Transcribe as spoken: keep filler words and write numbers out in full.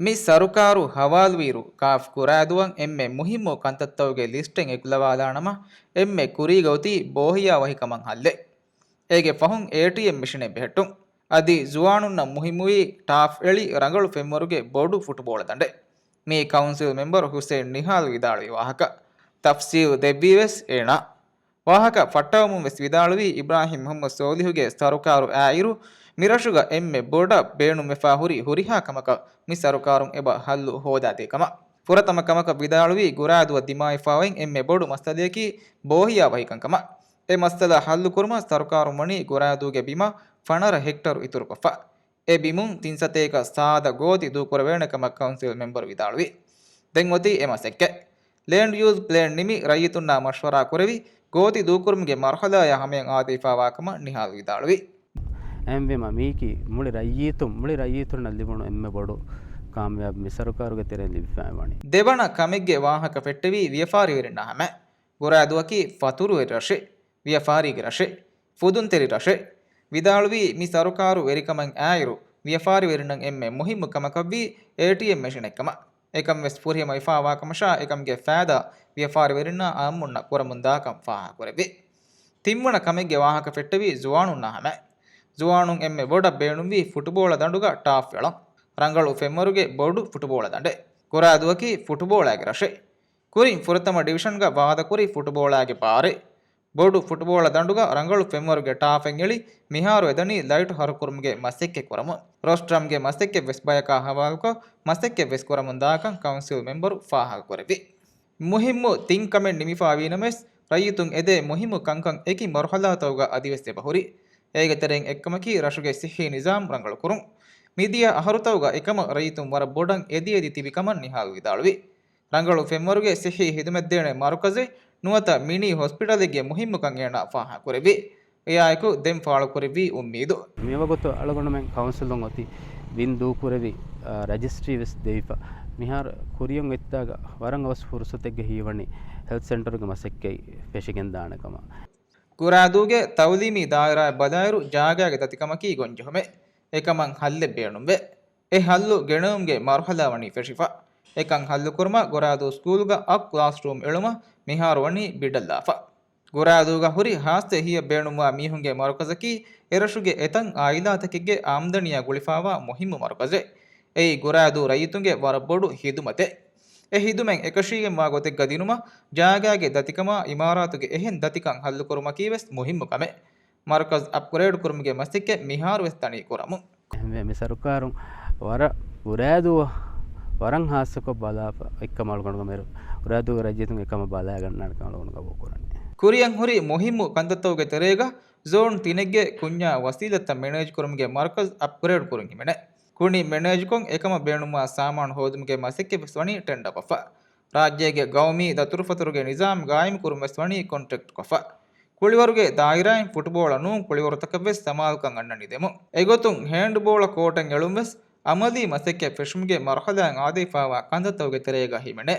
މި ސަރުކާރު ހަވާލުވިއިރު، ކާފް ގުރާދޫއަށް އެންމެ މުހިއްމު ކަންތައްތަކުގެ ލިސްޓެއް އެކުލަވާލާނަމަ، އެންމެ ކުރީގަ އޮތީ ބޯހިޔާވަހިކަމަށް ހައްލެއް. އޭގެ ފަހުން އޭޓީއެމް މެޝިނެއް ބެހެއްޓުން. އަދި ޒުވާނުންނަށް މުހިއްމުވީ ޓާފް އެޅި ރަނގަޅު ފެންވަރުގެ ބޮޑު ފުޓުބޯޅަ ދަނޑެއް. މީ ކައުންސިލް މެމްބަރު ހުސެއިން ނިހާލް ވިދާޅުވި ވާހަކަ. ތަފްސީލް ދެއްވީ ވެސް އޭނާ. ވާހަކަ ފައްޓަވަމުން ވެސް ވިދާޅުވީ، އިބްރާހިމް މުހައްމަދު ސޯލިހުގެ ސަރުކާރު އާއިރު، މިރަށުގަ އެންމެ ބޮޑަށް ބޭނުންވެފާ ހުރި ހުރިހާ ކަމަކަށް މި ސަރުކާރުން އެބަ ހައްލު ހޯދާދޭ ކަމަށް. ފުރަތަމަ ކަމަކަށް ވިދާޅުވީ، ގުރާދޫއަށް ދިމާވެފާވަން އެންމެ ބޮޑު މައްސަލަޔަކީ ބޯހިޔާ ވަހިކަން ކަމަށް. އެ މައްސަލަ ހައްލުކުރުމަށް ސަރުކާރުން ވަނީ ގުރާދޫގެ ބިމަށް ފަނަރަ ހެކްޓަރު އިތުރުކޮށްފަ. އެ ބިމުން ތިން ސަތޭކަ ސާދަ ގޯތި ދޫކުރެވޭނެ ކަމަށް ކައުންސިލް މެމްބަރު ވިދާޅުވި. ދެން އޮތީ އެ މަސައްކަތް. ލޭންޑް ޔޫޒް ޕްލޭން ނިމި، ރައްޔިތުންނާ މަޝްވަރާ ކުރެވި، ގޯތި ދޫކުރުމުގެ މަރުހަލާޔާ ހަމަޔަށް އާދެވިފާވާ ކަމަށް ނިހާލް ވިދާޅުވި. އެހެންވީމަ، މީކީ މުޅި ރައްޔިތުން، މުޅި ރައްޔިތުންނަށް ލިބުނު އެންމެ ބޮޑު ކާމިޔާބު މި ސަރުކާރުގެ ތެރެއިން ލިބިފައި ވަނީ. ދެވަނަ ކަމެއްގެ ވާހަކަ ފެއްޓެވީ ވިޔަފާރިވެރިންނާ ހަމަ. ގުރާދޫއަކީ ފަތުރުވެރި ރަށެއް، ވިޔަފާރީގެ ރަށެއް، ފުދުންތެރި ރަށެއް. ވިދާޅުވީ، މި ސަރުކާރު ވެރިކަމަށް އާއިރު، ވިޔަފާރިވެރިންނަށް އެންމެ މުހިއްމު ކަމަކަށްވީ އޭޓީއެމް މެޝިނެއްކަމަށް. އެކަން ވެސް ފުރިހަމަވެފާވާކަމަށާ، އެކަމުގެ ފައިދާ ވިޔަފާރިވެރިންނާ އާއްމުންނަށް ކުރަމުންދާކަން ފާހަގަކުރެއްވި. ތިންވަނަ ކަމެއްގެ ވާހަކަ ފެއްޓެވީ ޒުވާނުންނާ ހަމަ. ޒުވާނުން އެންމެ ބޮޑަށް ބޭނުންވީ ފުޓުބޯޅަ ދަނޑުގަ ޓާފް އެޅަން. ރަނގަޅު ފެންވަރުގެ ބޮޑު ފުޓުބޯޅަ ދަނޑެއް. ގުރާދޫއަކީ ފުޓުބޯޅައިގެ ރަށެއް. ކުރިން ފުރަތަމަ ޑިވިޝަންގަ ވާދަކުރި ފުޓުބޯޅައިގެ ބާރެއް. ބޮޑު ފުޓުބޯޅަ ދަނޑުގަ ރަނގަޅު ފެންވަރުގެ ޓާފެއް އެޅި މިހާރު އެދަނީ ލައިޓު ހަރުކުރުމުގެ މަސައްކަތް ކުރަމުން. ރޮސްޓްރަމްގެ މަސައްކަތް ވެސް ބަޔަކާ ހަވާލުކޮށް، މަސައްކަތް ވެސް ކުރަމުން ދާކަން ކައުންސިލް މެމްބަރު ފާހަގަކުރެއްވި. މުހިއްމު ތިން ކަމެއް ނިމިފާވީ ނަމަވެސް، ރައްޔިތުން އެދޭ މުހިއްމު ކަންކަން އެކި މަރުހަލާތަކުގަ އަދިވެސް އެބަހުރި. އޭގެ ތެރެއިން އެއްކަމަކީ ރަށުގެ ސިއްހީ ނިޒާމް ރަނގަޅުކުރުން. މިދިޔަ އަހަރުތަކުގަ އެކަމަށް ރައްޔިތުން ވަރަށް ބޮޑަށް އެދި އެދި ތިބި ކަމަށް ނިހާލް ވިދާޅުވި. ރަނގަޅު ފެންވަރުގެ ސިއްހީ ހިދުމަތްދޭނެ މަރުކަޒެއް ނުވަތަ މިނީ ހޮސްޕިޓަލެއްގެ މުހިއްމުކަން އޭނާ ފާހަގަކުރެއްވި. އެއާއެކު ދެން ފާޅުކުރެއްވީ އުއްމީދު. މިވަގުތު އަޅުގަނޑުމެން ކައުންސިލުން އޮތީ ބިން ދޫކުރެވި، އާ، ރަޖިސްޓްރީ ވެސް ދެވިފަ. މިހާރު ކުރިޔަށް އޮތްތާގަ ވަރަށް އަވަސް ފުރުސަތެއްގަ ހީވަނީ ހެލްތް ސެންޓަރުގެ މަސައްކަތް ފެށިގެންދާނެ ކަމަށް. ގުރާދޫގެ ތައުލީމީ ދާއިރާއަށް ބަލާއިރު، ޖާގާގެ ދަތިކަމަކީ ގޮންޖެހުމެއް. އެކަމަށް ހައްލެއް ބޭނުންވޭ. އެ ހައްލު ގެނައުމުގެ މަރުހަލާ ވަނީ ފެށިފަ. އެކަން ހައްލުކުރުމަށް ގުރާދޫ ސްކޫލްގަ އަށް ކްލާސްރޫމް އެޅުމަށް މިހާރު ވަނީ ބިޑަށްލާފަ. ގުރާދޫގަ ހުރި ހާއްސަ އެހީއަށް ބޭނުންވާ މީހުންގެ މަރުކަޒަކީ އެރަށުގެ އެތައް އާއިލާތަކެއްގެ އާމްދަނީއާ ގުޅިފާވާ މުހިއްމު މަރުކަޒެއް. އެއީ ގުރާދޫ ރައްޔިތުންގެ ވަރަށް ބޮޑު ހިދުމަތެއް. އެ ހިދުމަތް އެކަށީގެންވާ ގޮތެއްގަ ދިނުމަށް ޖާގާގެ ދަތިކަމާ އިމާރާތުގެ އެހެން ދަތިކަން ހައްލުކުރުމަކީ ވެސް މުހިއްމު ކަމެއް. މަރުކަޒް އަޕްގްރޭޑް ކުރުމުގެ މަސައްކަތް މިހާރު ވެސް ދަނީ ކުރަމުން. އެހެންވެ، މި ސަރުކާރުން ވަރަށް ގުރާދޫއަށް ވަރަށް ހާއްސަކޮށް ބަލާފަ އެއްކަމަށް އަޅުގަނޑުގެ މެރު، ގުރާދޫގެ ރައްޔިތުން އެކަމަށް ބަލާގަންނާނެ ކަމަށް އަޅުގަނޑު ގަބޫލުކުރަނީ. ކުރިއަށް ހުރި މުހިއްމު ކަންތައްތަކުގެ ތެރޭގަ ޒޯން ތިނެއްގެ ކުންޏާ ވަސީލަތްތައް މެނޭޖް ކުރުމުގެ މަރުކަޒް އަޕްގްރޭޑް ކުރުން ހިމެނޭ. ކުނި މެނޭޖްކޮށް އެކަމަށް ބޭނުންވާ ސާމާނު ހޯދުމުގެ މަސައްކަތް ވެސް ވަނީ ޓެންޑަރ ކޮށްފަ. ރާއްޖޭގެ ގައުމީ ދަތުރުފަތުރުގެ ނިޒާމް ގާއިމް ކުރުން ވެސް ވަނީ ކޮންޓްރެކްޓް ކޮށްފަ. ކުޅިވަރުގެ ދާއިރާއިން ފުޓްބޯޅަ ނޫން ކުޅިވަރުތަކަށް ވެސް ސަމާލުކަން އަންނަނީ ދެމުން. އެގޮތުން ހޭންޑްބޯޅަ ކޯޓެއް އެޅުން ވެސް އަމަލީ މަސައްކަތް ފެށުމުގެ މަރުހަލާއަށް އާދެވިފާވާ ކަންތައްތަކުގެ ތެރޭގަ ހިމެނޭ.